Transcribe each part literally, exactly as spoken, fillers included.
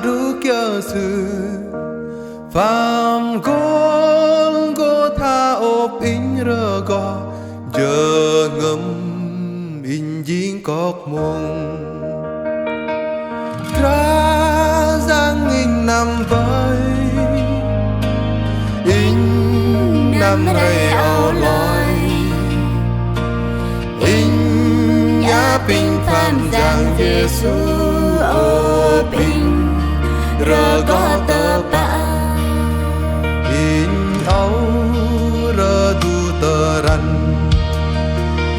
Đu kiơ sư pham Gôlgôtha ôp inh rơgoh jơhngơ̆m inh jing kok mông. Kră Yang inh năm bơih, inh năm hrei âu loi. Inh apinh pham Yang Yêsu ôp inh rơgoh tơpă. Inh âu rơdu tơrăn,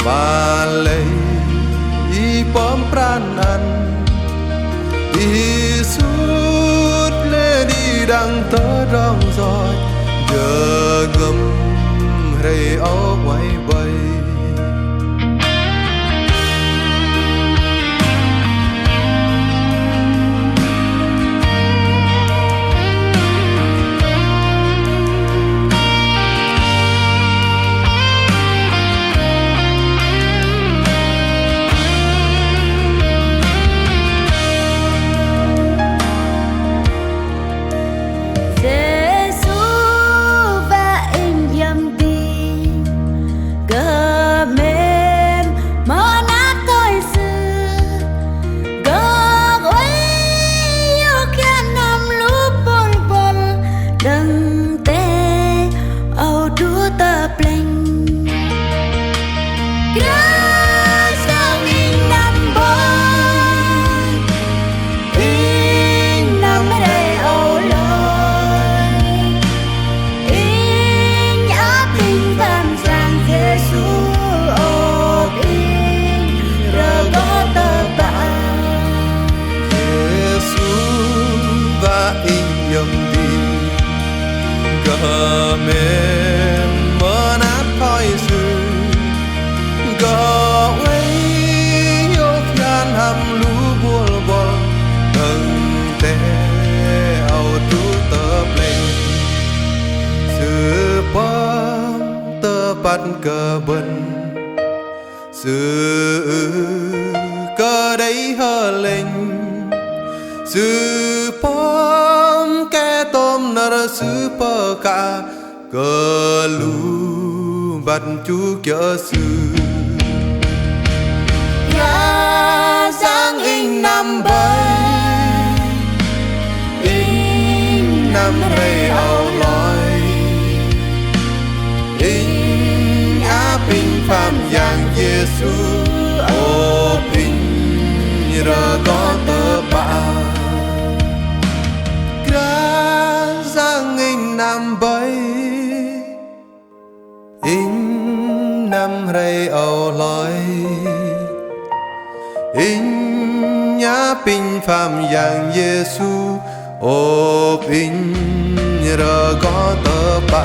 mă lei ih pơm pran ăn. Ih sut lê̆ đĭ đăng tơdrong yoch, jơhngơ̆m hrei âu oei bơih. Yêsu wă inh iĕm dih, gơh mêm mơnat thoi Sư, gơh oei yua kiơ̆ năm lu bôl bôl đơ̆ng teh âu đu tơ plĕnh. Kră Yang inh năm bơih, inh năm hrei âu loi. Inh apinh pham Yang Yêsu ôp inh rơgoh tơpă. Yêsu wă inh iĕm dih, gơh mêm mơnat thoi Sư, gơh oei yua kiơ̆ năm lu bôl bôl đơ̆ng teh âu đu tơ plĕnh. Sư pơm tơpăt kơ bơ̆n, Sư ưh kơ đei hơlĕnh, Sư pơm kơ tôm năr, Sư pơkă kơ lu băt chu kiơ̆ Sư. Kră Yang inh năm bơih, inh năm hrei âu loi. Inh apinh pham Yang Yêsu ôp inh rơgoh tơpă. Kră Yang inh năm bơih, inh năm hrei âu loi. Inh apinh pham Yang Yêsu ôp inh rơgoh tơpă.